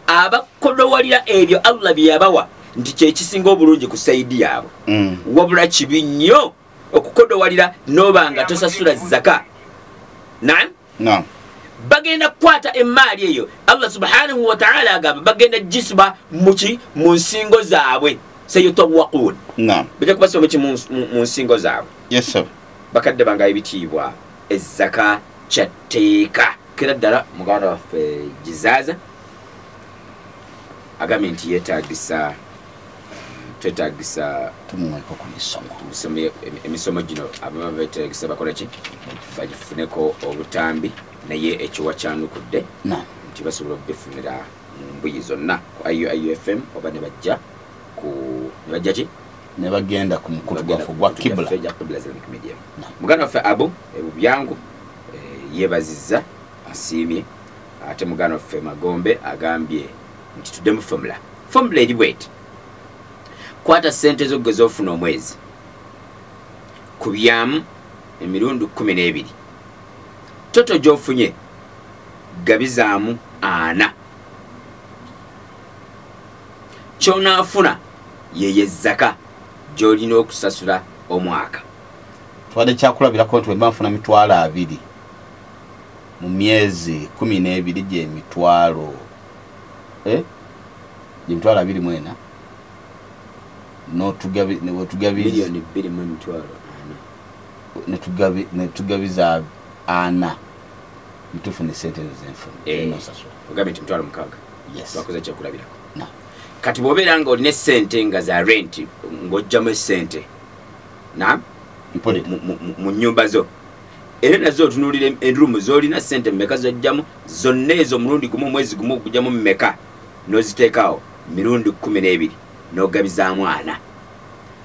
abakodowalira ebyo Allah bye yabawa nti kye kisinga obulungi ku saidi yaabwe. Wabula kibi nnyo okukodowalira n'oba nga tosasula zaka. Naam, bagenda kukwata emaali eyo. Allah subhanahu wa ta'ala agamba bagenda gisiba muki mu nsingo zaabwe. Sayutawwaqun. Bajja kubasiba muki mu nsingo zaabwe. Yes sir. Bakadde bange ebitiibwa, ezzaka kyatteeka. Kera ddala muganda waffe Gizaza agambye nti yeetaagisa twetaagisa tumuweko ku misomo, emisomo gino ababa beetaagisa bakola ki bagifuneko obutambi, naye ekiwa kyanukudde nti basobola okubifunira mu mbuyi zonna ku IUIUFM oba ne bajja ku ne bajja ki ne bagenda ku mukulu gwaffe gwa Kibla. Muganda waffe Abu Ebubyangu yeebazizza asiimye. Ate muganda waffe Magombe agambye nti tuddemu formula. Formula eri bweti: kwata ssente zo gwe z'ofuna omwezi, kubyamu emirundi 12, toto gy'ofunye gabizaamu 4, kyonaafuna Yeye zaka gy'olina okusasula omwaka. Twadde kyakulabirako nti bwe nfuna 20,000 mu myezi 12 gy'emitwalo gy'emitwalo 24 n'otugabi 2,400,000 netugabiza 4 ntufune sente zenfuna nosasula. Ogabe nti 6,000. Yes. Twakoze kyakulabirako. No. Kati bw'obeera nga olina essente nga za rent ng'oggyamu essente na mu nnyumba zo, era nazo otunuulira enrumu z'olina ssente mmeka z'oggyamu zonna ezo omulundi gumu omwezi gumu okugyamu mmeka n'oziteekaawo mirundi 12 n'ogabizaamu 4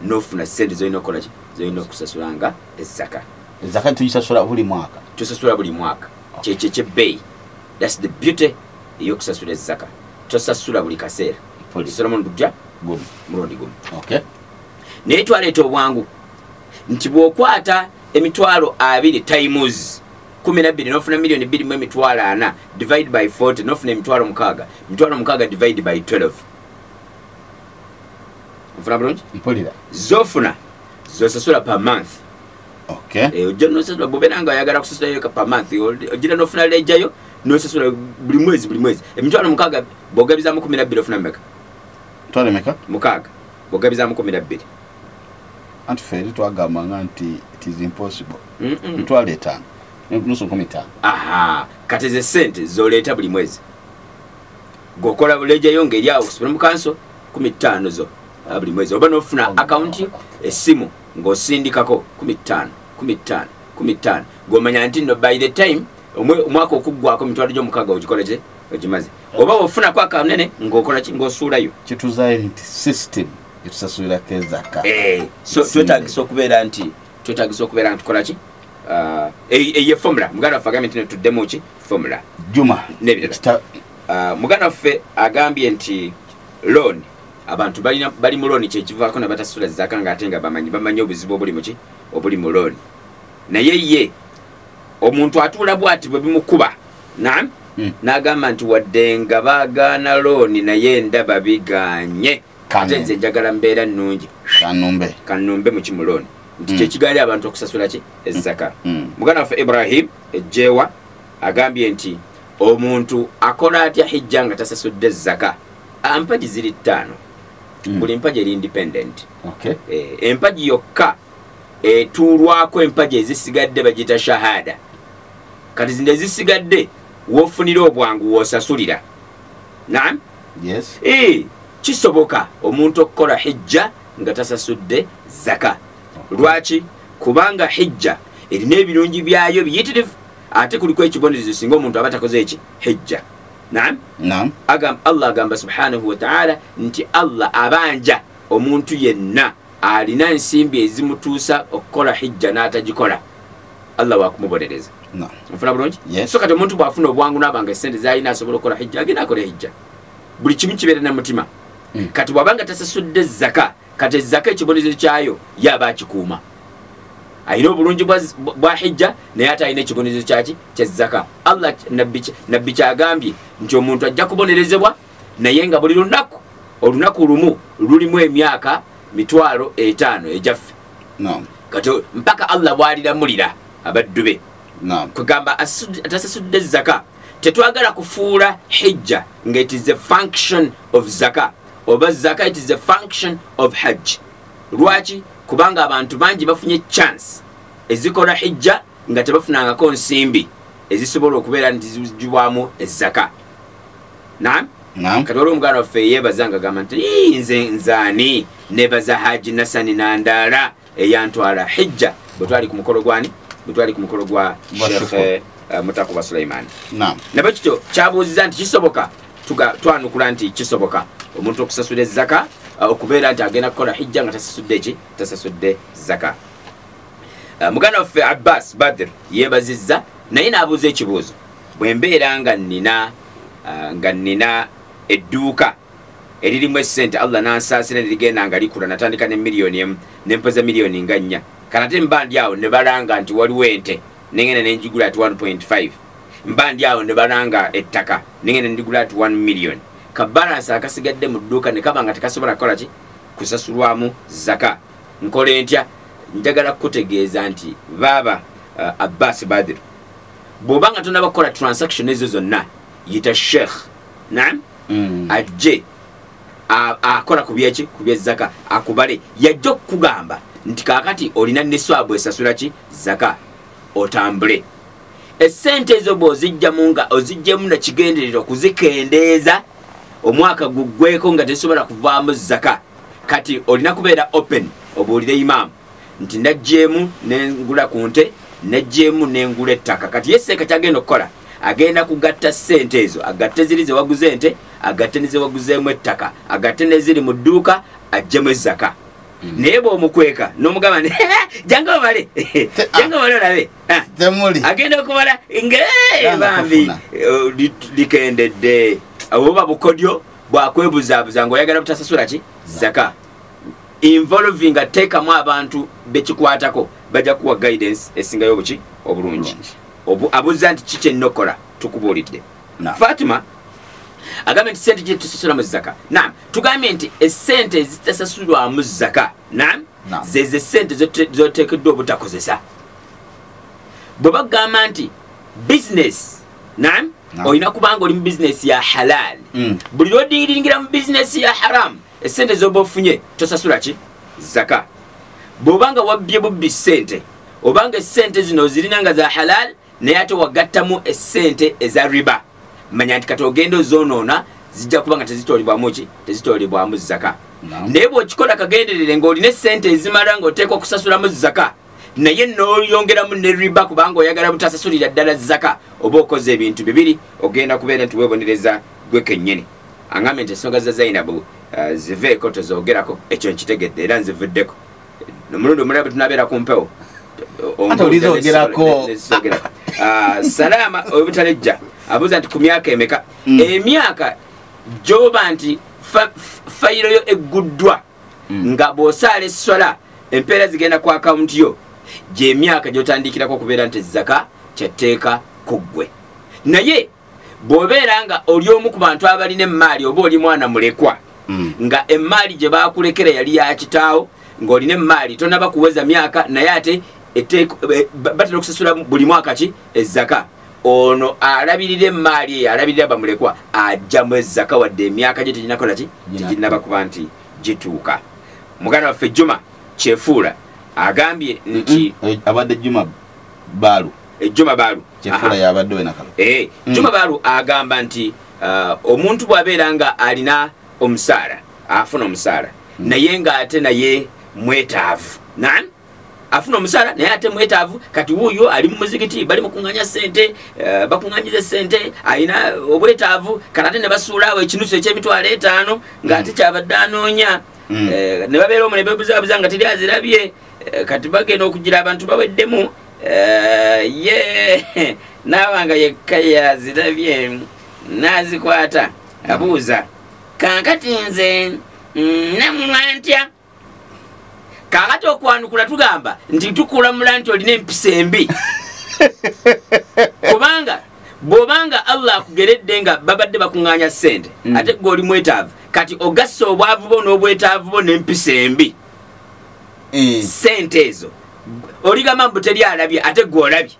n'ofuna ssente z'olina okukola ki, z'olina okusasula nga ezzaka. Ezzaka tugisasula buli mwaka. Tusasula buli mwaka. Kyekyo ekyebbeeyi. That's the beauty ey'okusasula ezzaka. Tosasula buli kaseera. Osasula mulundi gumu. Okay. Naye twaleeta obwangu nti bw'okwata 20,000 times 12 n'ofuna 2,400,000 divide by 40 n'ofuna 6,000. 6,000 divide by 12. Nfuna bulungi? Mpulira. Zofuna zosasula per month. Okay. Ojja n'osasula bw'obeera nga oyagala kusasulayo per month, ogira n'ofuna lejayo n'osasula buli mwezi buli mwezi. 6,000 bw'ogabizaamu 12 ofuna mmeka? Mitwalo meka? 6 bw'ogabizaamu 12. Anti ffe twagambanga nti it is impossible. 5,000 nusu 15. Aha, kati ze ssente z'oleeta buli mwezi. Gwokola lejayo ng'eri awo ku Supreme Council 15 zo buli mwezi. Oba n'ofuna account essimu ng'osindikako 15 15 15. Gw'omanya nti nno by the time omwaka okuggwako 6,000 ogikola ki ogimaze. Oba ofunako akanene ng'okola ki ng'osuulayo. Kituzaayo nti system etusasulirako ezaka. So twetagisa okubeera nti tukola ki eye formula. Muganda waffe agambye nti tuddemu ki formula. Juma n'ebirala. Muganda waffe agambye nti loan abantu bali mu loan kyekivaako ne batasasula zaka ng'ate nga bamanyi obuzibu obuli mu ki obuli mu loan. Naye ye omuntu atuula bw'ati bwe bimukuba naam n'agamba nti wadde nga baagaana looni naye ndaba biganye ate nze njagala mbeera nnungi kanumbe mu ki mu looni nti kyekigaali abantu okusasula ki ezzaka. Muganda waffe Ibrahim Ejjewa agambye nti omuntu akola atya hijja nga tasasudde zaka. Empagi ziri 5. Buli mpagi eri independent. Okay. Empagi yokka etuulwako empagi ezisigadde bagiyita shahada. Kati zino ezisigadde w'ofunira obwangu w'osasulira. Naam? Yes. Kisoboka omuntu okukola hijja nga tasasudde zaka. Lwaki? Kubanga hijja erina ebirungi byayo biyitirivu ate kuliko ekibonerezo singa omuntu aba takoze eki hijja. Naam? Naam. Allah agamba subhanahu wa ta'ala nti Allah abanja omuntu yenna alina ensimbi ezimutuusa okukola hijja n'atagikola, Allah wakumubonereza. Naam. Nfuna bulungi? Yes. So kati omuntu bw'afuna obwangu n'abanga essente z'alina asobola okukola hijja, agenda akola hijja. Buli kimu kibeera na mutima. Kati bw'abanga tasasudde zaka, kati ezaka ekibonerezo kyayo yaba akikuuma. Alina obulungi bwa hijja naye ate alina ekibonerezo kyaki ky'ezzaka. Allah nabbi kyagambye nti omuntu ajja kubonerezebwa naye nga buli lunaku olunaku lumu lulimu emyaka 5,000 ejaffe. Naam. Kati mpaka Allah bw'aliramulira abaddu be. Naam. Kugamba atasasudde zaka. Tetwagala kufuula hijja nga it is a function of zaka oba zaka it is a function of hajj. Lwaki? Kubanga abantu bangi bafunye chance ezikola hijja nga tebafunangako nsimbi ezisobola okubeera nti zigibwamu ezaka. Naam? Naam. Kati waliwo omuganda waffe yeebaza nga agamba nti nze nzaani neebaza Haji Nasani Nandala eyantwala hijja bwe twali ku mukolo gwani? Bwe twali ku mukolo gwa Sheikh Mutakuba Suleiman. Naam. Nabwe kityo kyabuuziza nti kisoboka, twanukula nti kisoboka omuntu okusasula ezzaka okubeera nti agenda kukola hijja nga tasasudde ki? Tasasudde zaka. Muganda waffe Abbas Badr yeebazizza naye n'abuuza ekibuuzo. Bwe mbeera nga nnina edduuka eririmu essente Allah n'ansaasira ne ligenda nga likula natandika ne 1 ne mpoza 4 million. Kati ate mba ndi awo ne balanga nti waliwo ente nengenda ne njigula at 1.5. Mba ndi awo ne balanga ettaka nengenda ndigula at 1 million. Ka balance akasigadde mu dduuka ne kaba nga tekasobola kukola ki? kusasulwamu zaka. Nkole ntya? Njagala kukutegeeza nti baaba Abbas Badr, bw'obanga tonaba kukola transaction ezo zonna, yita sheikh, naam, ajje akola ku byeki, ku byezaka, akubale. Yajja okukugamba nti kaakati olina niswabu esasula ki? Zaka, otambule. Essente ezo bw'ozijjamu nga ozijjemu nakigenderera okuzikendeeza omwaka guggweko nga tezisobola kuvaamu zaka, kati olina kubeera open, obuulire imaamu nti najjeemu nengula ku nte, najjeemu nengula ettaka. Kati ye seeka kyagenda okukola, agenda kugatta ssente ezo, agatte ziri zewaguze ente, agatte nezewaguzeemu ettaka, agatte neziri mu dduuka, ajjemu ezzaka. Naye bw'omukweka n'omugamba nti jangu obale, jangu obale olabe, agenda okubala nga bambi likendedde. Oba bukodyo bwakwebuzaabuza ng'oyagala butasasula ki? Zaka. Involving ateekamu abantu bekikwatako, bajja kuwa guidance esingayo obuki? Obulungi. Abuuza nti kiki ennokola, tukubuulidde. Fatima agambye nti sente gye mu zaka. Naam, tugambye nti essente ezitasasulwamu zaka, naam, zeze sente zoteekeddwa obutakozesa. Bwe bagamba nti business, naam, olina kubanga oli mu bizinesi ya halal. Buli lwodiiringira mu bizinesi ya haram, essente z'oba ofunye tosasula ki? Zaka. Bw'obanga wabbye bubbi ssente, obanga essente zino ozirina nga za halal naye ate wagattamu essente eza riba, manya nti kati ogenda ozoonoona, zijja kuba nga tezitoolebwamu ki? Tezitoolebwamu zaka. Naye bw'okikola kagenderere ng'olina essente ezimala ng'oteekwa okusasulamu zaka, naye n'oyongeramu ne riba kubanga oyagala butasasulira ddala zaka, oba okoze ebintu bibiri, ogenda kubeera nti weebonereza gwe kennyini. Angambye nti ensonga za Zainabu ziveeko tozoogerako, ekyo nkitegedde era nzivuddeko. Omulundi omulala bwe tunabeera ku mpewo Salama obutalejja abuuza nti ku myaka emeka? Emyaka gy'oba nti fayiro yo egguddwa nga bw'osaala esswala empeera zigenda ku akawunti yo, gy'emyaka gy'otandikirako okubeera nti zaka kyatteeka ku ggwe. Naye bw'obeera nga oli omu ku bantu abalina emmaali, oba oli mwana mulekwa nga emmaali gye baakulekera yali ya kitaawo, ng'olina emmaali tonaba kuweza myaka, naye ate batera okusasula buli mwaka ki? Ezzaka. Ono alabirira emmaali eyo, alabirira bamulekwa, ajjamu ezzaka wadde emyaka gye teginakola ki? Teginaba kuba nti gituuka. Muganda waffe Juma Kyefuula agambye nti abadde Juma Baalu, Juma Baalu Kyefuula yabadde we nakalo. Juma Baalu agamba nti omuntu bw'abeera nga alina omusaala, afuna omusaala naye ng'ate naye mwetaavu, naam, afuna omusaala naye ate mwetaavu, kati wuuyo ali mu muzikiti, bali mukuŋŋaanya ssente, bakuŋŋaanyiza ssente, alina obwetaavu, kati ate ne basuulaawo ekinusu eky'emitwalo 5 ng'ate kyabadde anoonya, ne babeera omwo ne beebuzaabuza nga teri azirabye, kati bagenda okugira abantu baweddemu, ye naaba nga yekka yazirabye n'azikwata. Abuuza kaakati nze namulwa ntya? Kaakati okwanukula tugamba nti tukulamula nti olina empisa embi, kubanga bw'obanga Allah akugeredde nga babadde bakuŋŋaanya ssente ate gwe oli mwetaavu, kati ogassa obwavu bwo n'obwetaavu bwo n'empisa embi, ssente ezo oligamba mbu teri alabye ate gwe olabye.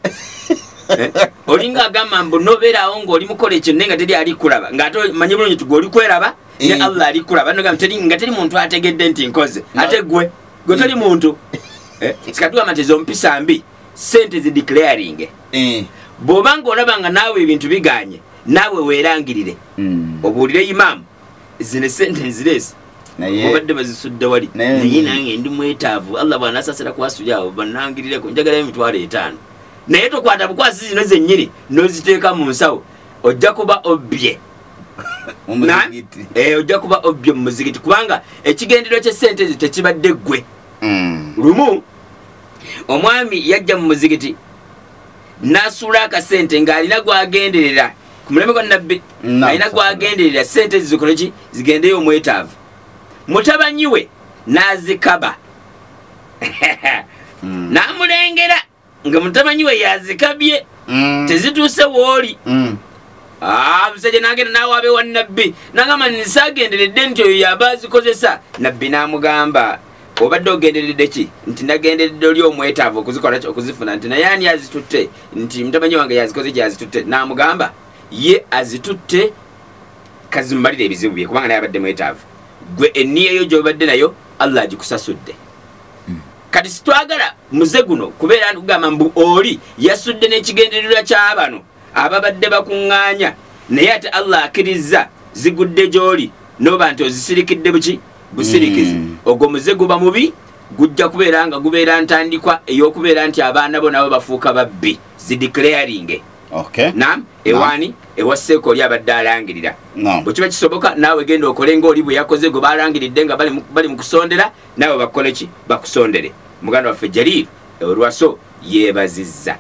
Olinga agamba mbu nobeerawo ng'oli mukola ekyo naye nga teri ali kulaba, ng'ate omanyi bulungi nti gwe oli kweraba ne Allah ali kulaba, nga teri muntu ategedde nti nkoze, ate gwe toli muntu. Sikatugamba nti ezo mpisa mbi, ssente zideclaringe. Bw'obanga olaba nga naawe ebintu biganye, naawe weerangirire, obuulire imaamu zino essente nzireese, obadde bazisudde wali, naye nange ndi mwetaavu, Allah bw'anaasasira kwasuli awo bannangirireko, njagalayo emitwalo 5. Naye tokwata bukwasi zino zennyini n'oziteeka mu nsawo, ojja kuba obbye. Ojja kuba obbye mu muzikiti, kubanga ekigendererwa ky'essente ezo tekibadde ggwe. Lumu omwami yajja mu muzikiti n'asuula akasente ng'alina gw'agenderera ku mulembe gwa Nabbi, alina gw'agenderera ssente ezo zikole ki? Zigendeyo omwetaavu. Mutabanyi we n'azikaba, n'amulengera nga mutabanyi we yazikabye, tezituuse w'oli. Musajja n'agenda n'awaaba ewa Nabbi, n'agamba nti nsaagenderedde nti oyo yaba azikozesa. Nabbi n'amugamba, obadde ogenderedde ki? Nti nagenderedde oli omwetaavu okuzikola ki, okuzifuna. Nti naye ani azitutte? Nti mutamanyi wange yazikoze gyazitutte. N'amugamba ye azitutte kazimumalire ebizibu bye, kubanga naye abadde mwetaavu. Gwe enniya yo gy'obadde nayo Allah agikusasudde. Kati sitwagala muze guno kubeera kugamba mbu oli yasudde n'ekigendererwa ky'abano ababadde bakuŋŋaanya, naye ate Allah akkirizza zigudde gy'oli n'oba nti ozisirikidde buki busirikizi. Ogwo muze guba mubi, gujja kubeera nga gubeera ntandikwa ey'okubeera nti abaana bo nabo bafuuka babbi, zideclaringe. Naam, ewaani ewa seeka oli abadde alangirira. Bwe kiba kisoboka naawe genda okole ng'oli bwe yakoze, gwe balangiridde nga bali mu kusondera, naawe bakole ki? Bakusondere. Muganda waffe Jalil Olwaso yeebazizza.